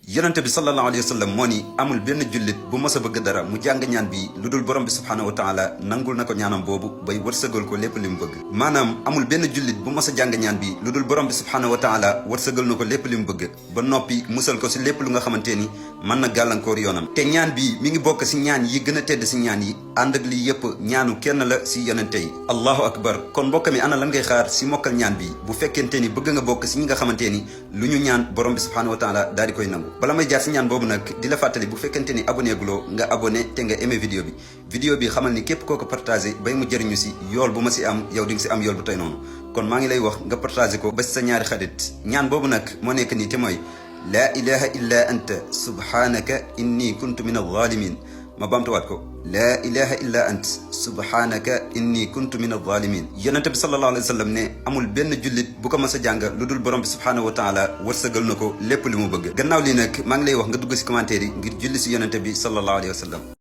yonente bi sallallahu alayhi wa sallam moo ni amul benn jullit bu mos a bëgg dara mu jàng ñaan bi lu dul borom bi subhaanahu wa taala nangul na ko ñaanam boobu bay wërsëgal ko lépp li mu bëgg. maanaam amul benn jullit bu mos a jàng ñaan bi lu dul borom bi subhaanahu wa taala wërsëgal na ko lépp li mu bëgg ba noppi musal ko si lépp lu nga xamante ni mën na gàllankoor yoonam. te ñaan bi mi ngi bokk si ñaan yi gën a tedd si ñaan yi ànd ak lii yëpp ñaanu kenn la si yonente yi. allahu akbar. kon mbokk mi ana lan ngay xaar si mokkal ñaan bi bu fekkente ni bëgg nga bokk si ñi nga xamante ni lu ñu ñaan borom bi subhaanahu wa taala daal di koy nangu. bala may jaar si ñaan boobu nag di la fàttali bu fekkente ni abonné guloo nga abonné te nga aimé vidéo bi xamal ni képp koo ko partagé bay mu jëriñu si yool bu ma si am yow di nga si am yool bu tey noonu. kon maa ngi lay wax nga partagé ko ba si sa ñaari xarit. ñaan boobu nag moo nekk nii te mooy laa ilaha illa anta subhanaka inni kuntu min alzalimin. ma baamtuwaat ko laa ilaha illa ant subhanaka inni kuntu min alzalimin. yonente bi sallallahu alayhi wa sallam ne amul benn jullit bu ko mas a jàng lu dul borom bi subhaanahu wa taala wërsëgal na ko lépp li mu bëgg. gannaaw lii nag maa ngi lay wax nga dugg si commentaire yi ngir julli si yonente bi sallallahu alayhi wa sallam.